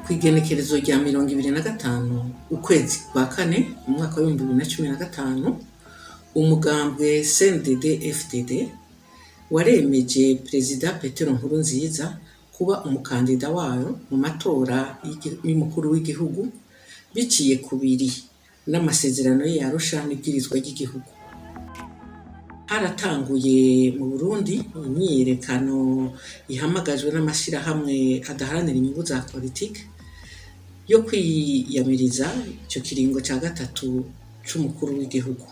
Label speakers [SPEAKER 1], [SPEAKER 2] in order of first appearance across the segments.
[SPEAKER 1] Kw'igenekerezo rya 25 ukwezi kwa kane mu mwaka w'2015, umugambwe CNDD FDD waremeje Perezida Petero Nkurunziza kuba umukandida wayo mu matora y'umukuru w'igihugu, biciye kubiri n'amasezerano y'Arusha n'ibwirizwa ry'igihugu. Haratanguye mu Burundi imyiyerekano ihamagajwe n'amashirahamwe adaharanira inyungu za politike yo kwiyamiriza ico kiringo ca gatatu c'umukuru w'igihugu.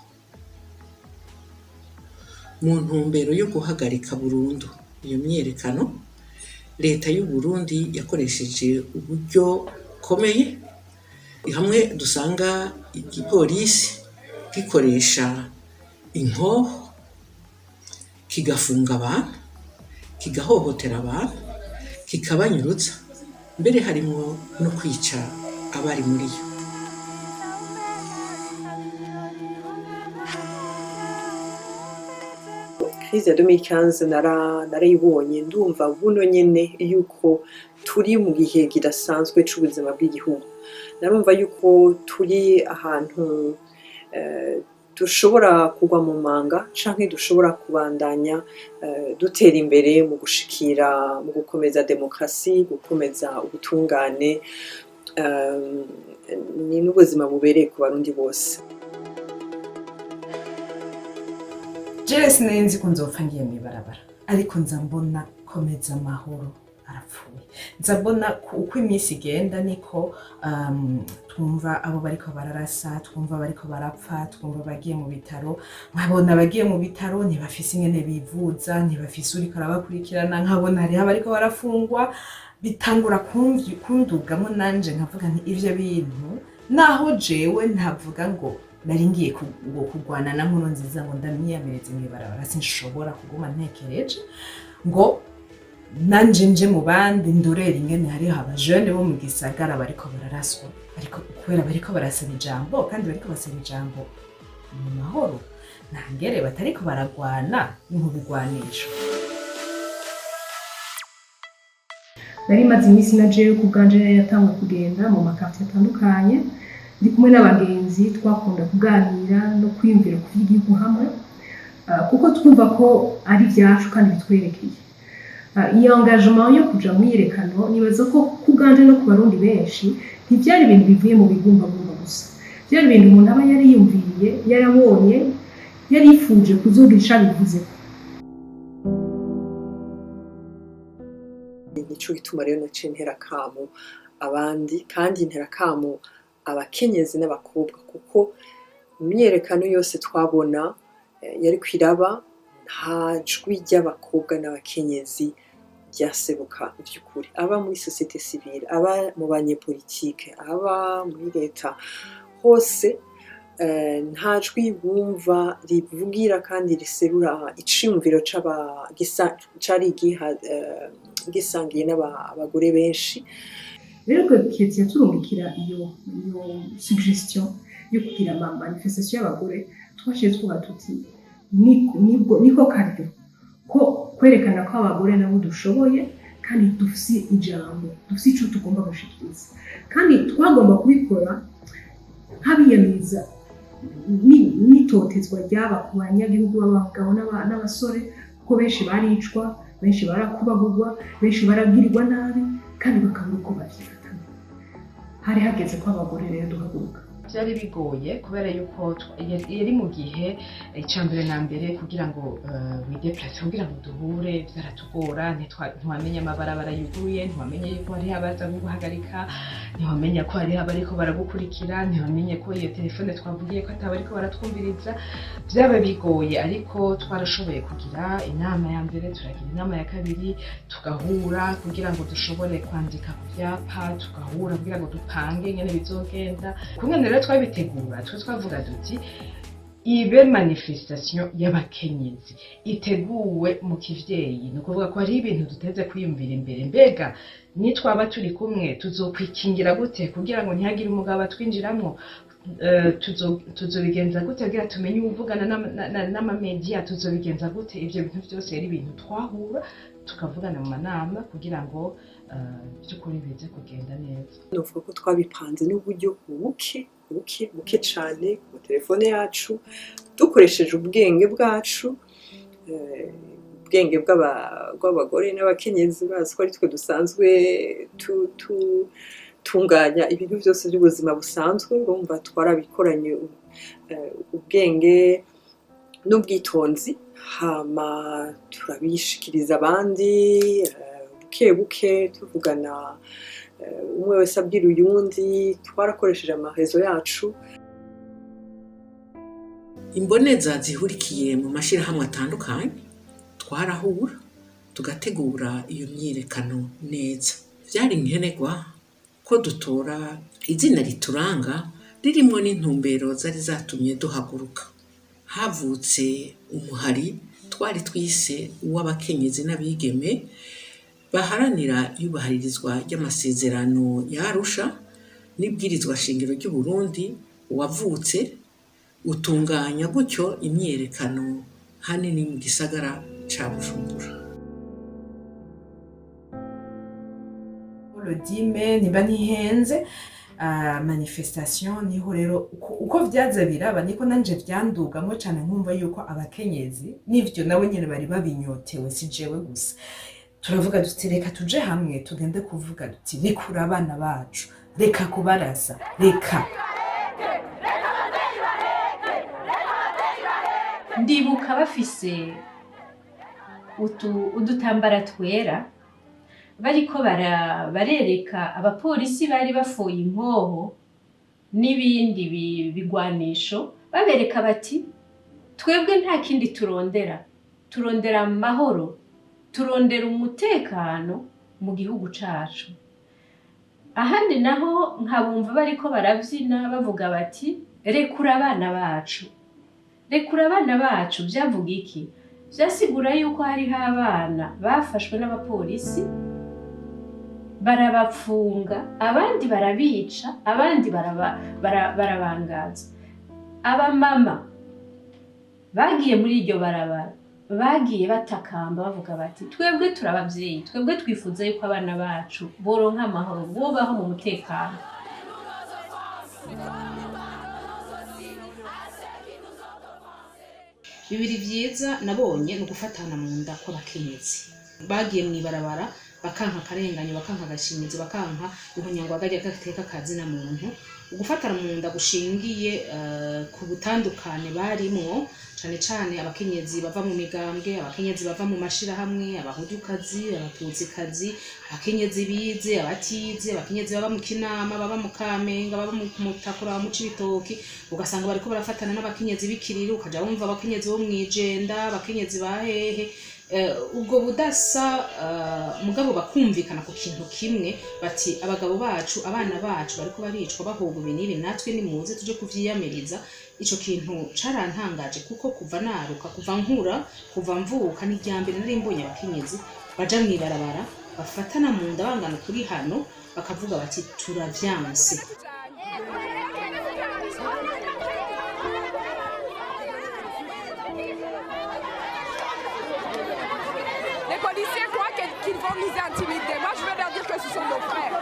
[SPEAKER 1] Mu ntumbero yo guhagarika burundu iyo myiyerekano, leta y'Uburundi yakoresheje uburyo bukomeye, hamwe dusanga igipolisi gikoresha inkoho, kigafunga abantu, kigahohotera abantu, kikabanyuruza, mbere harimwo no kwica abari muri yo.
[SPEAKER 2] Crise ya 2015 narayibonye, ndumva buno nyene yuko turi mu gihe kidasanzwe c'ubuzima bw'igihugu. Narumva yuko turi ahantu dushobora kugwa mu manga canke dushobora kubandanya dutera imbere mu gushikira, mu gukomeza demokrasi, gukomeza ubutungane, ni n'ubuzima bubereye ku Barundi bose.
[SPEAKER 3] Jewe sinari nzi ko nzopfa ngiye mw'ibarabara, ariko nza mbona Komeza Amahoro arapfuye. Nza mbona uko iminsi igenda niko twumva abo bariko bararasa, twumva bariko barapfa, twumva bagiye mu bitaro. Nkabona abagiye mu bitaro ntibafise ingene bivuza, ntibafise uriko arabakurikirana. Nkabona hariho abariko barafungwa. Bitangura kundugamwo, nanje nkavuga nti ivyo bintu, naho jewe ntavuga ngo nari ngiye ngo kurwana na Nkurunziza ngo ndamwiyamirize mw'ibarabara, sinshobora kuguma ntekereje ngo nanje nje mu bandi ndorera ingene hariho abajene bo mu gisagara bariko bararaswa, ariko kubera bariko barasaba ijambo, kandi bariko basaba ijambo mu mahoro ntangere, batariko baragwana nk'ubigwanisho.
[SPEAKER 4] Nari maze iminsi na jewe ku bwanje yatanguye kugenda mu ma quartiers atandukanye, ndi kumwe n'abagenzi twakunda kuganira no kwiyumvira ku vy'igihugu hamwe, kuko twumva ko ari ibyacu kandi bitwerekeye. Iyo engagement yo kuja mu myiyerekano, nibaza ko ku bwanje no ku Barundi benshi ntivyari ibintu bivuye mu bigumbagumba gusa, byari ibintu umuntu aba yariyumviriye, yarabonye, yarifuje kuzogira ico abivuzeko.
[SPEAKER 2] Nico gituma rero naciye ntera akamo abandi, kandi ntera akamo abakenyezi n'abakobwa, kuko imyiyerekano yose twabona yariko iraba, nta jwi ry'abakobwa n'abakenyezi ryaseruka vy'ukuri. Aba muri société civile, aba mu banyepolitike, aba muri leta, hose nta jwi bumva rivugira kandi riserura iciyumviro cari gisangiye n'abagore benshi.
[SPEAKER 4] Rero Keti yaturungikira iyo suggestion yo kugira ama manifestation y'abagore, twaciye tuvuga tuti nibwo niko karyo ko kwerekana ko abagore nabo dushoboye kandi dufise ijambo, dufise ico tugomba gushikiriza, kandi twagomba kubikora nk'abiyamiriza n'itotezwa ryaba ku banyagihugu b'abagabo n'abasore, kuko benshi baricwa, benshi barakubagurwa, benshi baragirirwa nabi kandi bakabura uko bavyifatamo. Hari hageze ko abagore rero duhaguruka.
[SPEAKER 3] Byari bigoye kubera yuko yari mu gihe icya mbere na mbere kugira ngo wi déplace, kugira ngo duhure, byaratugora. Ntiwamenya amabarabara yuguruye, ntiwamenya yuko hariho abaza kuguhagarika, ntiwamenya ko hariho abariko baragukurikira, ntiwamenye ko iyo telefone twavugiye ko ataba ariko baratwumviriza. Byaba bigoye, ariko twarashoboye kugira inama ya mbere, turagira inama ya kabiri, tugahura kugira ngo dushobore kwandika ku byapa, tugahura kugira ngo dupange ingene bizogenda. Kumwe rero twabitegura, twe twavuga duti ibe manifestation y'abakenyezi iteguwe mu kivyeyi. Ni ukuvuga ko hariho ibintu duteze kwiyumvira imbere: mbega nitwaba turi kumwe tuzokwikingira gute kugira ngo ntihagire umugabo atwinjiramwo? Tuzobigenza gute kugira tumenye uwuvugana n'amamedia? Tuzobigenza gute? Ivyo bintu vyose yari ibintu twahura. Tukavugana mu manama kugira ngo by'ukuri bize kugenda neza.
[SPEAKER 2] Novuga ko twabipanze n'uburyo buke buke buke cane, ku telefone yacu, dukoresheje ubwenge bwacu, ubwenge bw'abagore n'abakenyezi, bazi ko ari twe dusanzwe tunganya ibintu byose by'ubuzima busanzwe. Urumva twarabikoranye ubwenge n'ubwitonzi, hama turabishikiriza abandi buke buke, tuvugana, umwe wese abwira uyundi. Twarakoresheje ama réseaux yacu.
[SPEAKER 1] Imboneza zihurikiye mu mashyirahamwe atandukanye twarahura, tugategura iyo myiyerekano neza. Byari nkenerwa ko dutora izina rituranga, ririmwo n'intumbero zari zatumye duhaguruka. Havutse umuhari twari twise uw'abakenyezi n'abigeme baharanira iyubahirizwa ry'amasezerano ya Arusha n'ibwirizwa shingiro ry'u Burundi. Wavutse utunganya gutyo imyiyerekano hanini mu gisagara ca Bujumbura.
[SPEAKER 3] Le 10 mai, niba ntihenze, manifestation niho rero uko vyaza biraba niko nanje vyandugamo cane, nkumva yuko abakenyezi n'ivyo nabo nyene bari babinyotewe, si jewe gusa. Turavuga duti: "Reka tuje hamwe, tugende kuvuga duti rekura abana bacu, reka kubarasa, reka."
[SPEAKER 5] Ndibuka bafise udutambara twera, bariko barereka abapolisi bari bafoye inkoho n'ibindi bigwanisho, babereka bati: "Twebwe nta kindi turondera, turondera amahoro, turondera umutekano mu gihugu cacu." Ahandi naho nkabumva bariko baravyina, bavuga bati: "Rekura abana bacu, rekura abana bacu." Vyavuga iki? Vyasigura yuko hariho abana bafashwe n'abapolisi, barabapfunga, abandi barabica, abandi barabangaza. Abamama bagiye muri iryo barabara bagiye batakamba, bavuga bati: "Twebwe turabavyeyi, twebwe twifuza yuko abana bacu boronka amahoro, bobaho mu mutekano."
[SPEAKER 6] Bibiri vyiza nabonye ni ugufatana mu nda kw'abakenyezi bagiye mw'ibarabara, bakanka akarenganyo, bakanka agashinyizo, bakanka ubunyangwaga gateka kazina muntu. Ugufatana mu nda gushingiye ku butandukane barimwo, cane cane abakenyezi bava mu migambwe, abakenyezi bava mu mashirahamwe, abahudukazi, abatutsikazi, abakenyezi bize, abatize, abakenyezi baba mu Kinama, baba mu Kamenge, baba mu Mutakura, baba mu Cibitoki, ugasanga bariko barafatana n'abakenyezi b'Ikiriri, ukaja wumva abakenyezi bo mw'Ijenda, abakenyezi ba hehe, ubwo budasa, mugabo bakumvikana ku kintu kimwe, bati: "Abagabo bacu, abana bacu bariko baricwa bahogwa ibi n'ibi, natwe nimuze tuje kuvyiyamiriza." Ico kintu carantangaje, kuko kuva naruka, kuva nkura, kuva mvuka, ni irya mbere nari mbonye abakenyezi baja mw'ibarabara, bafatana mu nda, bangana kuri hano, bakavuga bati: "Turavyanse."
[SPEAKER 7] Les policiers croient qu'ils vont nous intimider. Moi, je veux leur dire que ce sont nos frères.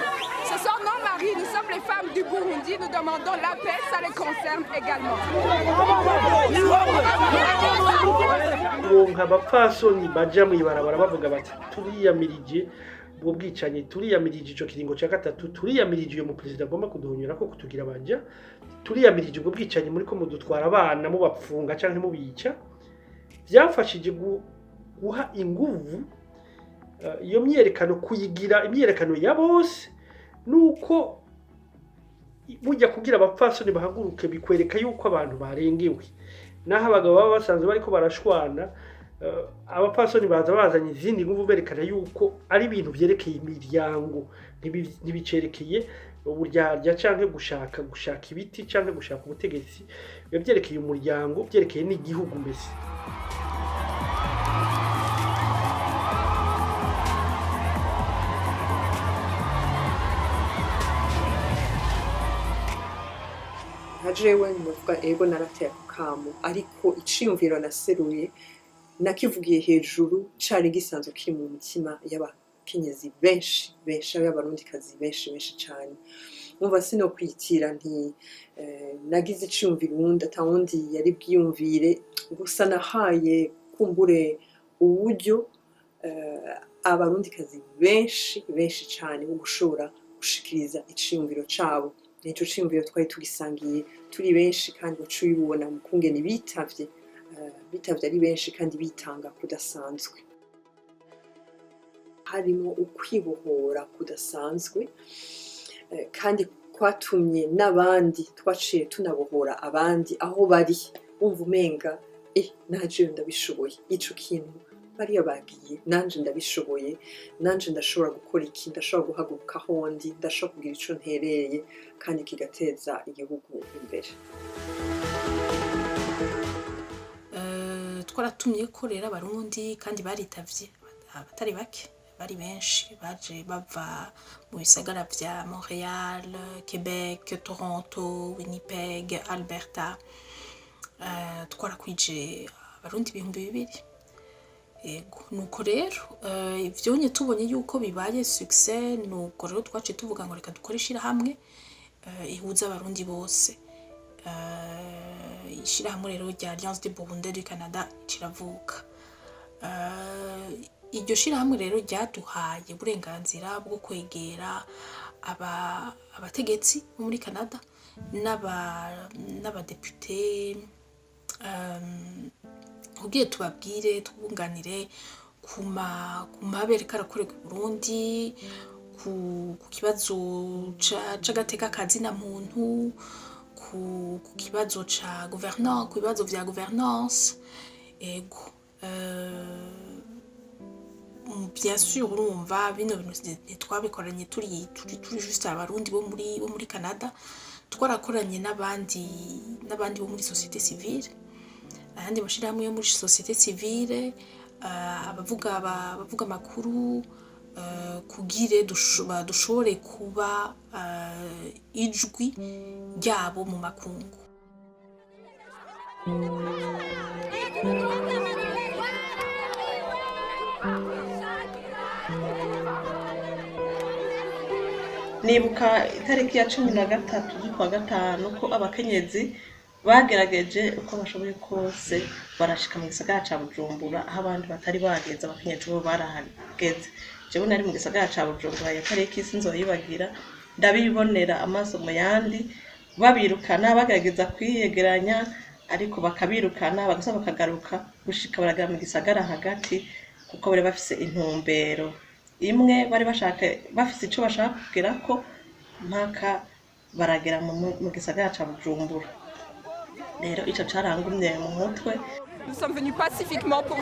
[SPEAKER 7] Ce sont nos maris. Nous sommes les femmes du Burundi. Nous demandons la paix. Ça les concerne également.
[SPEAKER 8] Kuronka abapfasoni baja mw'ibarabara bavuga bati: "Turiyamirije ubwo bwicanyi, turiyamirije ico kiringo ca gatatu, turiyamirije uyo muperezida agomba kuduhonyora ko kutugira baja, turiyamirije ubwo bwicanyi muriko mudutwara abana, mubapfunga canke mubica," vyafashije guha inguvu iyo myiyerekano, kuyigira imyiyerekano ya bose. Nuko burya kugira abapfasoni bahaguruke bikwereka yuko abantu barengewe, naho abagabo baba basanzwe bariko barashwana, abapfasoni baza bazanye izindi nguvu, berekana yuko ari ibintu vyerekeye imiryango, ntibicerekeye uburyarya canke gushaka ibiti canke gushaka ubutegetsi, biba vyerekeye umuryango, vyerekeye n'igihugu mbese.
[SPEAKER 2] Nka jewe novuga, ego, narateye ako kamo, ariko iciyumviro naseruye Nakivugiye hejuru, cari gisanzwe kiri mu mitima y'abakenyezi benshi benshi, y'abarundikazi benshi benshi cane. Umva, sinokwitira nti nagize iciyumviro uwundi atawundi yari bwiyumvire. Gusa nahaye kumbure uburyo abarundikazi benshi benshi cane bo gushobora gushikiriza iciyumviro cabo. Nico ciyumviro twari tugisangiye turi benshi, kandi waciye ubibona mu kungene bitavye ari benshi kandi bitanga kudasanzwe. Harimo ukwibohora kudasanzwe, kandi kwatumye n'abandi twaciye tunabohora abandi aho bari, bumva umenga naje ndabishoboye, ico kintu bariya bagiye, nanje ndabishoboye, nanje ndashobora gukora iki, ndashobora guhaguruka ahondi, ndashobora kugira ico ntereye kandi kigateza igihugu imbere.
[SPEAKER 9] Twaratumye ko rero abarundi kandi baritavye, abatari bake, bari benshi, baje bava mu bisagara vya Montreal, Quebec, Toronto, Winnipeg, Alberta. Twarakwije abarundi 2000. Yego, nuko rero ivyonye tubonye yuko bibaye succès, nuko rero twaciye tuvuga ngo reka dukore ishirahamwe ihuza abarundi bose. Ishirahamwe rero rya Alliance des Burundais du Canada kiravuka. Iryo shirahamwe rero ryaduhaye uburenganzira bwo kwegera abategetsi bo muri Canada n'abadepute kugira tubabwire, twunganire ku mabi ariko arakorerwa i Burundi, ku kibazo c'agateka ka zina muntu, ku kibazo ca gouvernance, ku bibazo vya gouvernance. Ego, bien sûr, urumva bino bintu ntitwabikoranye turi juste abarundi bo muri Canada. Twarakoranye n'abandi bo muri société civile, ayandi mashirahamwe yo muri société civile, abavuga amakuru, kugire dushobore kuba ijwi ryabo mu makungu.
[SPEAKER 10] Nibuka itariki ya 13 z'ukwa gatanu ko abakenyezi bagerageje uko bashoboye kose barashika mu gisagara ca Bujumbura aho abandi batari bageze. Abakenyezi bo barahageze. Jewe nari mu gisagara ca Bujumbura iyo tariki, sinzoyibagira. Ndabibonera amaso mu yandi, babirukana, bagerageza kwiyegeranya ariko bakabirukana, bagasa bakagaruka gushika baragera mu gisagara hagati, kuko bari bafise intumbero imwe, bari bashaka, bafise ico bashaka kugerako, mpaka baragera mu gisagara ca Bujumbura. Rero ico carangumye mu mutwe.
[SPEAKER 7] Nous sommes venus pacifiquement pour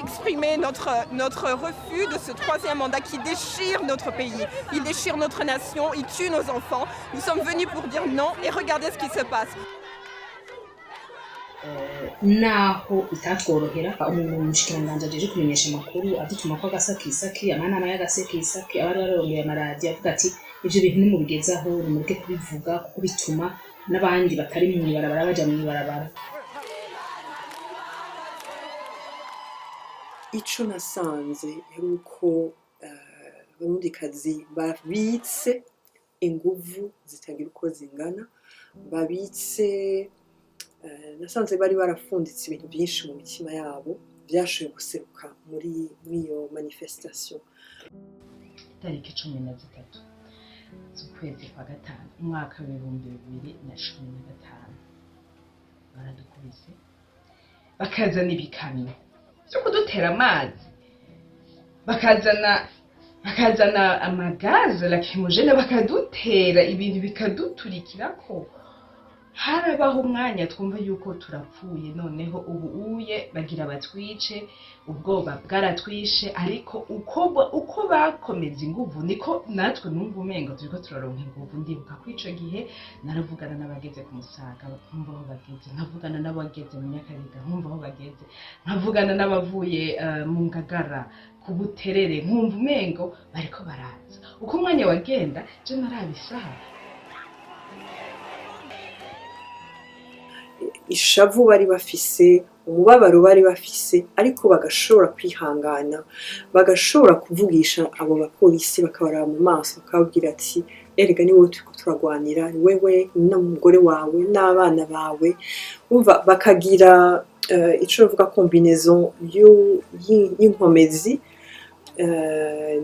[SPEAKER 7] exprimer notre refus de ce troisième mandat qui déchire notre pays. Il déchire notre nation, il tue nos enfants. Nous sommes venus pour dire non et regardez ce qui se passe.
[SPEAKER 6] Naho bitatworohera, umushikiranganji ajeje kumenyesha amakuru adutuma ko agasakisaki, amanama y'agasekisaki, abari bararongeye amaradiyo, avuga ati: "Ivyo bintu nimubigezaho, nimureke kubivuga, kuko bituma n'abandi batari mw'ibarabara baja mw'ibarabara."
[SPEAKER 2] Ico nasanze yari uko abarundikazi babitse inguvu zitagira uko zingana, babitse. Nasanze bari barafunditse ibintu byinshi mu mitima yabo byashoboye guseruka muri iyo manifestation.
[SPEAKER 3] Itariki 13 z'ukwezi kwa gatanu, umwaka w'2015, baradukubise, bakazana ibikamyo byo kudutera amazi, bakazana amagaze lacrymogène, bakadutera ibintu bikaduturikirako. Harabaho umwanya twumva yuko turapfuye, noneho ubu uye bagira batwice, ubwoba bwaratwishe. Ariko uko bakomeza inguvu niko natwe numva umengo turiko turaronka inguvu. Ndibuka ko ico gihe naravugana n'abageze ku Musaga, nkumva aho bageze, nkavugana n'abageze mu Nyakabiga, nkumva aho bageze, nkavugana n'abavuye mu Ngagara, ku Buterere, nkumva umengo bariko baraza. Uko umwanya wagenda, je naraba isaha.
[SPEAKER 2] Ishavu bari bafise, umubabaro bari bafise, ariko bagashobora kwihangana, bagashobora kuvugisha abo bapolisi, bakabaraba mu maso, bakababwira ati: "Erega ni wowe turiko turagwanira, ni wewe n'umugore wawe n'abana bawe." Umva, bakagira ico bavuga combinaison y'inkomezi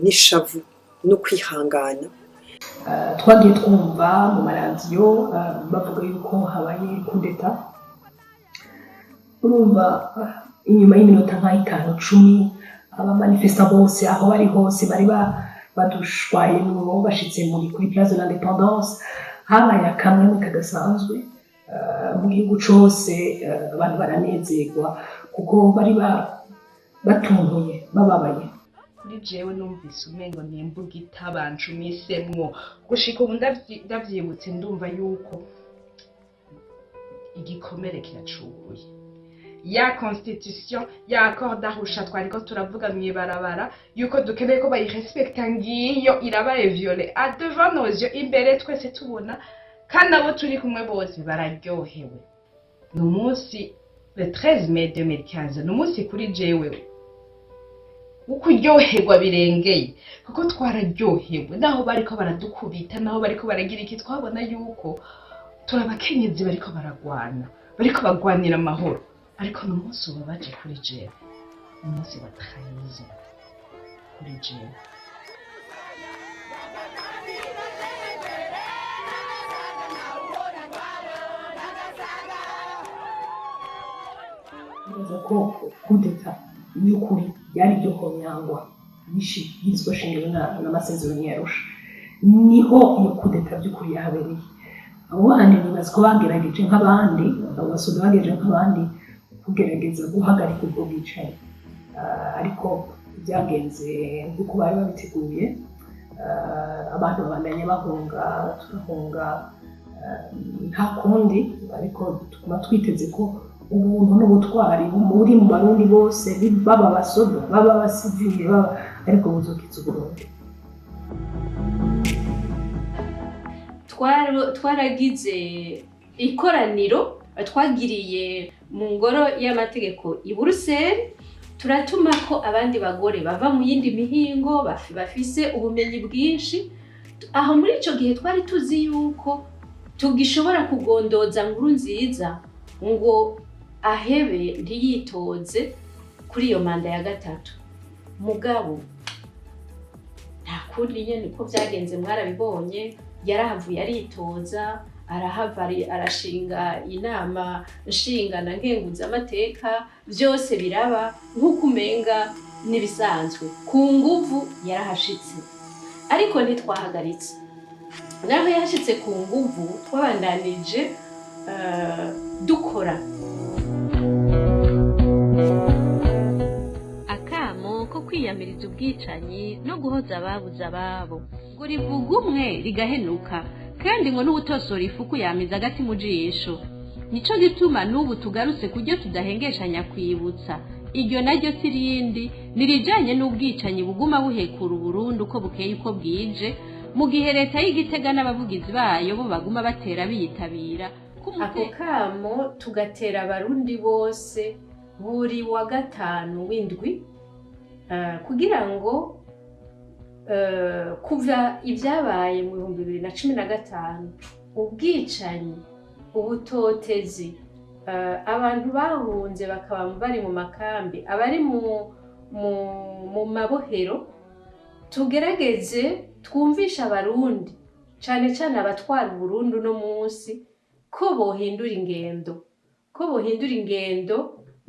[SPEAKER 2] n'ishavu no kwihangana.
[SPEAKER 4] Twagiye twumva mu maradiyo bavuga yuko habaye kudeta. Urumva, inyuma y'iminota nka 5, 10, abamanifestants bose aho bari hose bari badushwayemwo, bashitse muri kuri Place de l'Indépendance, habaye akamwemwe kadasanzwe mu gihugu cose. Abantu baranezerwa kuko bari batuntuye, bababaye.
[SPEAKER 3] Kuri jewe numvise umengo ni imbugita bancumisemwo. Gushika ubu ndavyibutse, ndumva yuko igikomere kiracuguye. Ya constitution, ya accord d'Arusha twariko turavuga mw'ibarabara yuko dukeneye ko bayirespekta, ngiyo irabaye violée à devant nos yeux, imbere twese tubona, kandi abo turi kumwe bose bararyohewe. Ni umunsi, le 13 mai 2015, ni umunsi kuri jewe ukuryoherwa birengeye, kuko twararyohewe naho bariko baradukubita, naho bariko baragira iki. Twabona yuko turi abakenyezi bariko baragwana, bariko bagwanira amahoro. Ariko ni umunsi ubabaje kuri jewe, umunsi wa trahison kuri jewe.
[SPEAKER 4] Nibaza ko kudeta y'ukuri ryari iryo honyangwa y'ibwirizwa shingiro n'amasezerano y'Arusha. Niho iyo kudeta by'ukuri yahabereye. Abo bandi nibaza ko bagerageje nk'abandi, abo basoda bagerageje nk'abandi kugerageza guhagarika ubwo bwicanyi. Ariko byagenze nk'uko bari babiteguye. Abantu babandanya bahunga, turahunga, nta kundi. Ariko tuguma twiteze ko ubuntu n'ubutwari buri mu Barundi bose, baba abasoda, baba abasivile, baba, ariko buzokiza Uburundi.
[SPEAKER 5] Twaragize ikoraniro twagiriye mu ngoro y'amategeko i Buruseli, turatuma ko abandi bagore bava mu yindi mihingo bafise ubumenyi bwinshi. Aho muri ico gihe twari tuzi yuko tugishobora kugondoza Nkurunziza ngo ahebe, ntiyitoze kuri iyo manda ya gatatu. Mugabo nta kundi nyene, uko vyagenze mwarabibonye. Yarahavuye aritoza, arahava arashinga inama nshinga na nkenguzamateka, byose biraba nk'uko umenga n'ibisanzwe. Ku nguvu yarahashitse, ariko ntitwahagaritse. Naho yahashitse ku nguvu, twabandanije dukora.
[SPEAKER 11] Akamo ko kwiyamiriza ubwicanyi no guhoza ababuze ababo, ngo rivuga umwe rigahenuka, kandi ngo n'uwutosora ifuku yamiza agati mu jisho. Nico gituma n'ubu tugarutse kuryo tudahengeshanya kwibutsa iryo naryo si rindi, nirijanye n'ubwicanyi buguma buhekura Uburundi uko bukeye uko bwije, mu gihe leta y'Igitega n'abavugizi bayo bo baguma batera biyitabira.
[SPEAKER 5] Ako kamo tugatera Abarundi bose buri wa gatanu w'indwi, kugira ngo kuva ibyabaye mu 2015, ubwicanyi, ubutotezi, abantu bahunze bakaba bari mu makambi, abari mu mabohero, tugerageze twumvishe Abarundi, cane cane abatwara Uburundi uno munsi, ko bohindura ingendo, ko bohindura ingendo,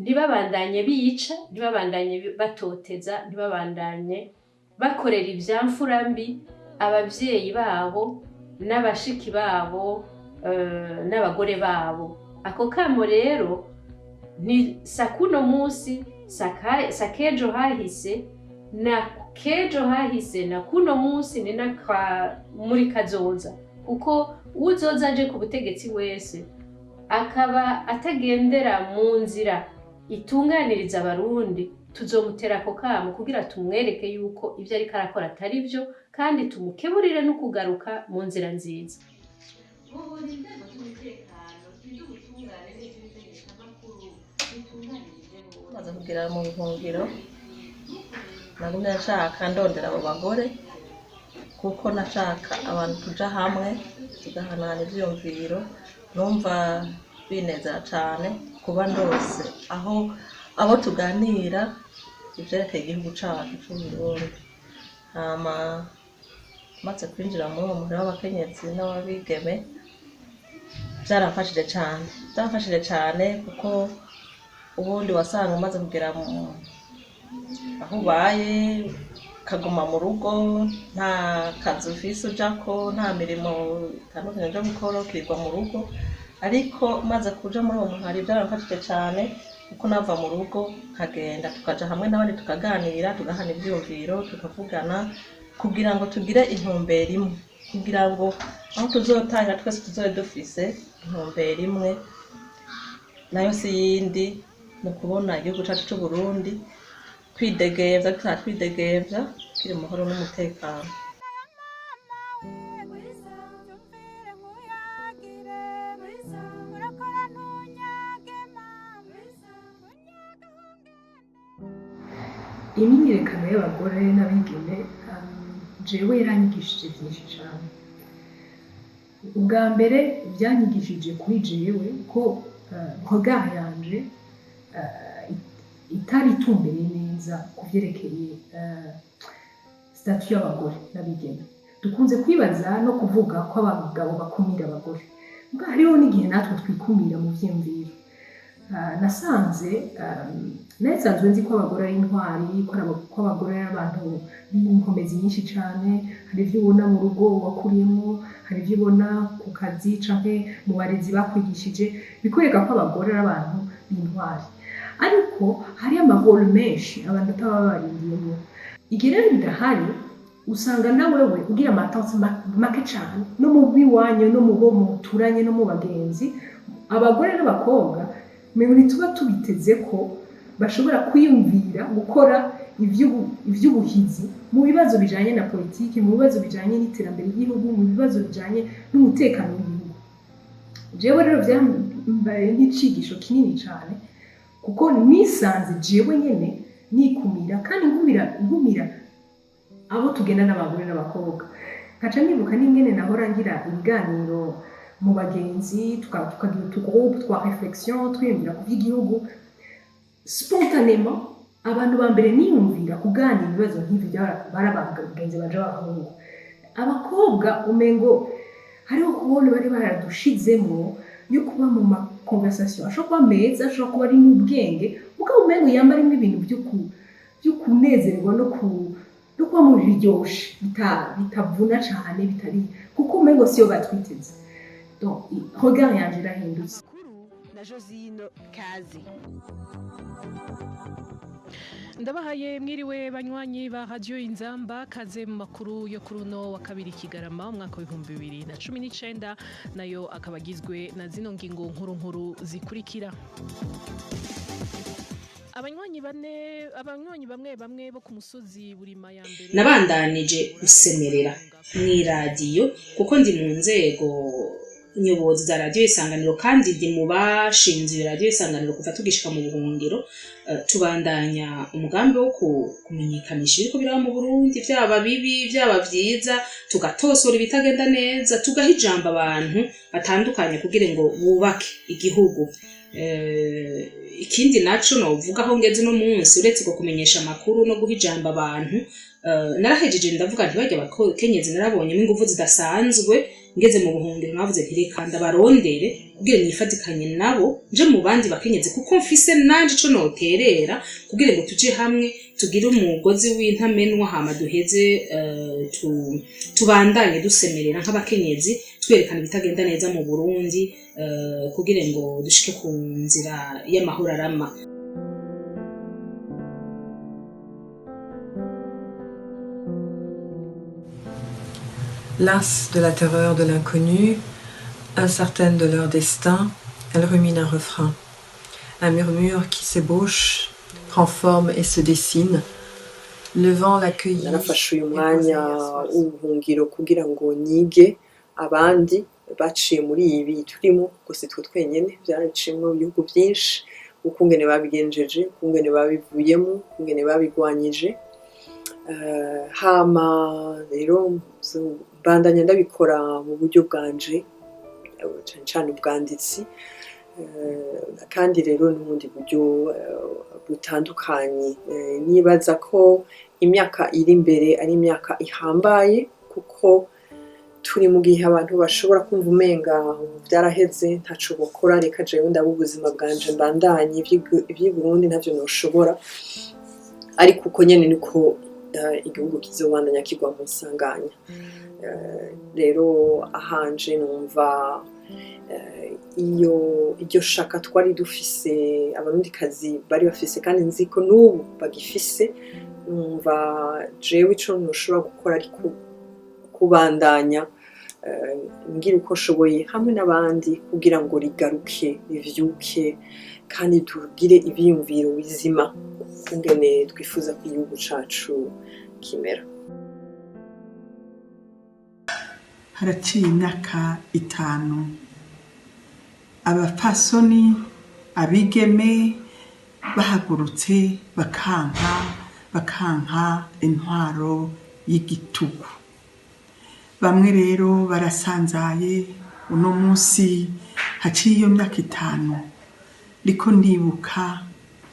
[SPEAKER 5] ntibabandanye bica, ntibabandanye batoteza, ntibabandanye bakorera ivyamfura mbi abavyeyi babo n'abashiki babo n'abagore babo. Ako kamo rero ni sakuno munsi, sakejo hahise na kejo hahise na kuno munsi, ni na muri kazoza, kuko uzoza aje ku butegetsi wese akaba atagendera mu nzira itunganiriza Abarundi, tuzomutera ako kamo kugira tumwereke yuko ibyo ariko arakora atari byo, kandi tumukeburire no kugaruka mu nzira nziza.
[SPEAKER 11] Ubu inzego z'umutekano, iby'ubutungane n'iz'inzego.
[SPEAKER 10] Kugera mu buhungiro, nagumye nshaka, ndondera abo bagore, kuko nashaka abantu tuja hamwe tugahanahana ivyiyumviro. Numva binezera cane kuba ndose aho abo tuganira ivyerekeye igihugu cacu c'Uburundi. Hama maze kwinjira muri uwo muhira w'abakenyezi n'ababigeme, vyaramfashije cane, vyaramfashije cane, kuko ubundi wasanga umaze kugera mu aho ubaye, ukaguma mu rugo, nta kazi ufise ujako, nta mirimo itandukanye uja gukora, ukirirwa mu rugo. Ariko maze kuja muri uwo muhari, vyaramfashije cane, kuko nava mu rugo nkagenda, tukaja hamwe n'abandi, tukaganira, tugahana ivyiyumviro, tukavugana kugira ngo tugire intumbero imwe, kugira ngo aho tuzotangira twese tuzobe dufise intumbero imwe, nayo si yindi, ni ukubona igihugu cacu c'Uburundi twidegemvya, dutaha twidegemvya, kiri mu mahoro n'umutekano.
[SPEAKER 4] Imyiyerekano y'abagore n'abigeme jewe yaranyigishije byinshi cyane. Ubwa mbere, byanyigishije kuri jewe ko regard yanje itari itumbereye neza ku vyerekeye statut y'abagore n'abigeme. Dukunze kwibaza no kuvuga ko abagabo bakumira abagore. Muga hariho n'igihe natwe twikumira mu vyiyumviro. Nasanze nasanzwe nzi ko abagore ari intwari, ko abagore ari abantu b'inkomezi nyinshi cyane. Hari ibyo ubona mu rugo wakuriyemo, hari ibyo ubona ku kazi canke mu barezi bakwigishije, bikwereka ko abagore ari abantu b'intwari. Ariko hari ama rôles menshi abantu bataba barindiyemo. Igihe rero bidahari, usanga na wewe ugira ama attentes make cane, no mu biwanyu, no mu bo muturanye, no mu bagenzi. Abagore n'abakobwa mwe ntituba tubiteze ko bashobora kwiyumvira gukora ivy'ubuhizi mu bibazo bijanye na politiki, mu bibazo bijanye n'iterambere ry'igihugu, mu bibazo bijanye n'umutekano w'igihugu. Jewe rero vyambaye nk'icigisho kinini cane, kuko nisanze jewe nyene nikumira kandi nkumira abo tugenda n'abagore n'abakobwa. Nkaca nibuka n'ingene nahora ngira ibiganiro mu bagenzi, tukagira utu groupes twa réflexion, twiyumvira ku vy'igihugu spontanément. Abantu ba mbere niyumvira kuganira ibibazo nk'ivyo bari abagenzi banje b'abahungu. Abakobwa umengo hariho kubona bari baradushizemwo yo kuba mu ma conversation ashobora kuba meza, ashobora kuba ari n'ubwenge, mugabo umengo yamba arimwo ibintu vyo kunezerwa no kuba mu biryoshe, bitavuna cane, bitari kuko umengo siyo batwiteze. Donc regard yanje irahindutse.
[SPEAKER 12] Na Josine Kazi. Ndabahaye mwiriwe, banywanyi ba Radio Inzamba. Kaze mu makuru yo kuri uno wa kabiri Kigarama umwaka wa 2019, nayo akaba agizwe na zino ngingo nkuru nkuru zikurikira: abanywanyi bane, abanywanyi bamwe bamwe bo ku musozi Burima ya mbere.
[SPEAKER 6] Nabandanije gusemerera mw'iradiyo, kuko ndi mu nzego nyobozi za Radiyo Isanganiro, kandi ndi mu bashinze iyo Radiyo Isanganiro kuva tugishika mu buhungiro. Tubandanya umugambi wo kumenyekanisha ibiriko biraba mu Burundi, vyaba bibi, vyaba vyiza, tugatosora ibitagenda neza, tugaha ijambo abantu batandukanye kugira ngo bubake igihugu. Ikindi naco novuga aho ngeze uno munsi, uretse ko kumenyesha amakuru no guha ijambo abantu, narahejeje ndavuga nti barya bakenyezi narabonyemo inguvu zidasanzwe. Ngeze mu buhungiro navuze nti reka ndabarondere kugira nifatikanye nabo, nje mu bandi bakenyezi, kuko mfise nanje ico noterera kugira ngo tuje hamwe, tugire umugozi w'intamenwa, hama duheze tubandanye dusemerera nk'abakenyezi, twerekana ibitagenda neza mu Burundi, kugira ngo dushike ku nzira y'amahoro arama.
[SPEAKER 2] Lasse de la terreur de l'inconnu, incertaine de leur destin, elles ruminent un refrain. Un murmure qui s'ébauche, prend forme et se dessine. Le vent l'accueillit.
[SPEAKER 13] Narafashe uyu mwanya w'ubuhungiro kugira ngo nige abandi baciye muri ibi turimo, kuko si twe twenyine, byaraciyemo ibihugu byinshi.
[SPEAKER 2] Ukungene babigenjeje, ukungene babivuyemo, ukungene babigwanyije. Hama rero mbandanya ndabikora mu buryo bwanje, cane cane ubwanditsi, kandi rero n'ubundi buryo butandukanye. Nibaza ko imyaka iri imbere ari imyaka ihambaye, kuko turi mu gihe abantu bashobora kumva umenga byaraheze, ntaco bokora, reka jewe ndaba ubuzima bwanje, mbandanye ivy'i Burundi, ntavyo noshobora. Ariko uko nyene niko igihugu kizobandanya kigwa mu nsanganya. Rero ahanje numva iyo iryo shaka twari dufise, Abarundikazi bari bafise, kandi nzi ko n'ubu bagifise, numva jewe ico noshobora gukora ari kubandanya ngira uko nshoboye hamwe n'abandi kugira ngo rigaruke, rivyuke, kandi tugire ivyiyumviro bizima kungene twifuza ko igihugu cacu kimera.
[SPEAKER 14] Haraciye imyaka 5 abapfasoni, abigeme bahagurutse bakanka intwaro y'igitugu. Bamwe rero barasanzaye. Uno munsi haciye iyo myaka 5, riko ndibuka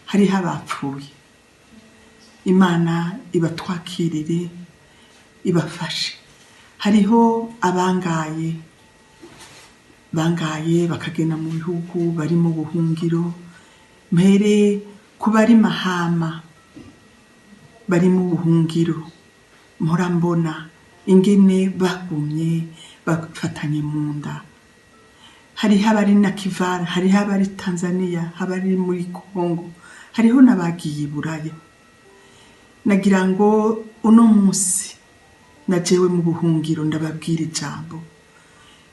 [SPEAKER 14] hariho abapfuye. Imana ibatwakirire, ibafashe. Hariho abangaye, bangaye bakagenda mu bihugu, bari mu buhungiro. Mpere ku bari Mahama bari mu buhungiro, mpora mbona ingene bagumye bafatanye mu nda. Hariho abari Nakivale, hariho abari Tanzania, abari muri Congo, hariho n'abagiye i Buraya. Nagira ngo uno munsi na jewe mu buhungiro ndababwira ijambo.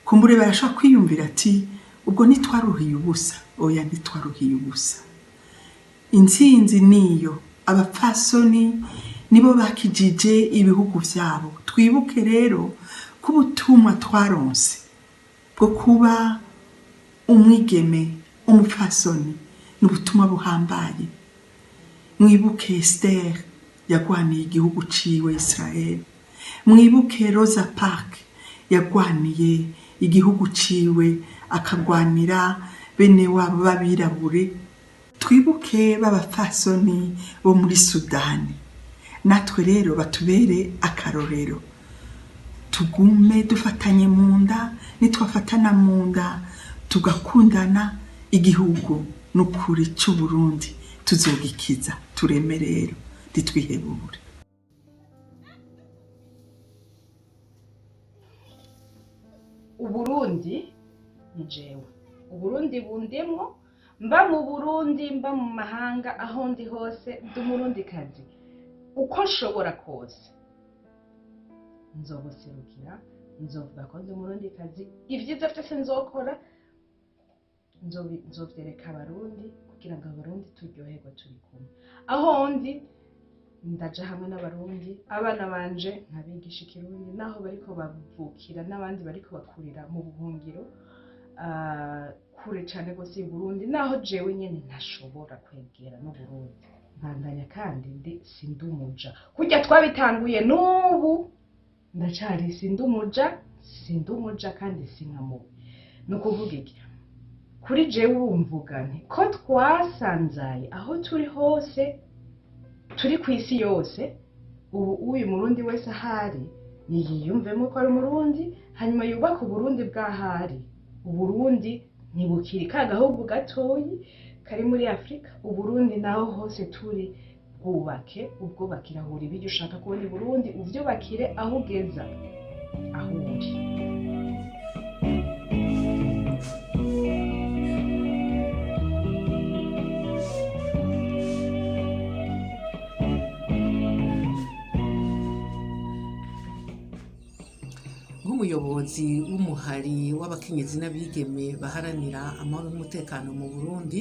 [SPEAKER 14] Kumbure barashobora kwiyumvira ati: "Ubwo ntitwaruhiye ubusa?" Oya, ntitwaruhiye ubusa. Intsinzi niyo abapfasoni nibo bakijije ibihugu vyabo. Twibuke rero ko ubutumwa twaronse bwo kuba umwigeme, umupfasoni, ni ubutumwa buhambaye. Mwibuke Esther yagwaniye igihugu ciwe Israel, mwibuke Rosa Parks yagwaniye igihugu ciwe, akagwanira bene wabo b'abirabure. Twibuke b'abapfasoni bo muri Sudani. Natwe rero batubere akarorero, tugume dufatanye mu nda. Nitwafatana mu nda, tugakundana, igihugu n'ukuri c'Uburundi tuzogikiza. Tureme rero, ntitwihebure.
[SPEAKER 3] Uburundi ni jewe, Uburundi bundemwo. Mba mu Burundi, mba mu mahanga, aho ndi hose ndi Umurundikazi. Uko nshobora kose nzobuserukira, nzovuga ko ndi Umurundikazi. Ibyiza byose nzokora nzovyereka Abarundi kugira ngo Abarundi turyoherwe turi kumwe. Aho ndi ndaja hamwe n'Abarundi, abana banje nkabigisha Ikirundi naho bariko bavukira n'abandi bariko bakurira mu buhungiro, kure cane gose y'u Burundi, naho jewe nyene ntashobora kwegera n'Uburundi. Mbandanya kandi ndi sindumuja, kurya twabitanguye n'ubu ndacari sindumuja, sindumuja kandi sinkamuwe. Ni ukuvuga iki kuri jewe? Ubu mvuga nti ko twasanzaye aho turi hose, turi ku isi yose. Ubu uyu Murundi wese ahari niyiyumvemo ko ari Umurundi, hanyuma yubake Uburundi bw'ahari. Uburundi ntibukiri ka gahugu gatoyi kari muri Afurika. Uburundi naho hose turi, bwubake, ubwubakire aho uri. Ibyo ushaka kubona i Burundi uvyubakire aho ugeza, aho uri.
[SPEAKER 1] Nk'umuyobozi w'umuhari w'abakenyezi n'abigeme baharanira amahoro n'umutekano mu Burundi,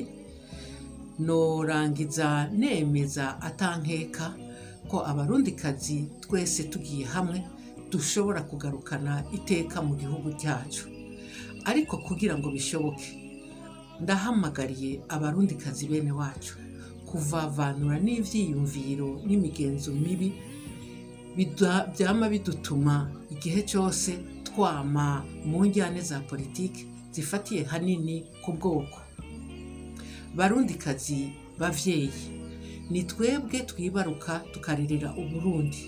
[SPEAKER 1] norangiza nemeza atankeka ko Abarundikazi twese tugiye hamwe dushobora kugarukana iteka mu gihugu cyacu. Ariko kugira ngo bishoboke, Ndahamagariye Abarundikazi bene wacu kuvavanura n'ivyiyumviro n'imigenzo mibi byama bidutuma igihe cyose twama mu njyane za politiki zifatiye hanini ku bwoko. Barundikazi bavyeyi, ni twebwe twibaruka tukarerera Uburundi.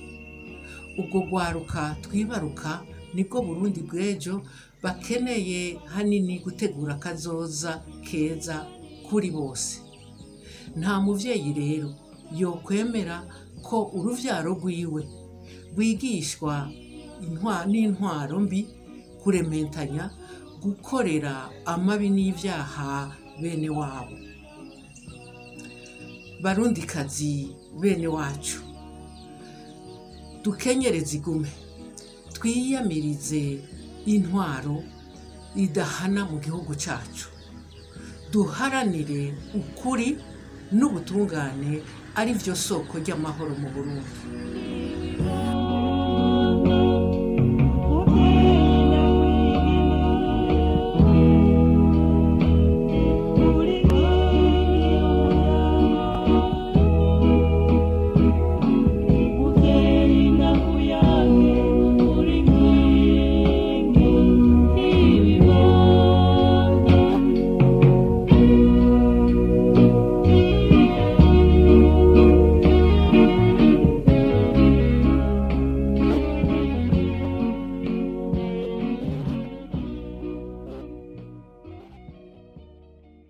[SPEAKER 1] Ubwo rwaruka twibaruka nibwo Burundi bw'ejo, bakeneye hanini gutegura akazoza keza kuri bose. Nta muvyeyi rero yokwemera ko uruvyaro rwiwe rwigishwa n'intwaro mbi, kurementanya, gukorera amabi n'ivyaha bene wabo. Barundikazi bene wacu, dukenyereze igume, twiyamirize intwaro idahana mu gihugu cyacu, duharanire ukuri n'ubutungane, ari byo soko ry'amahoro mu Burundi.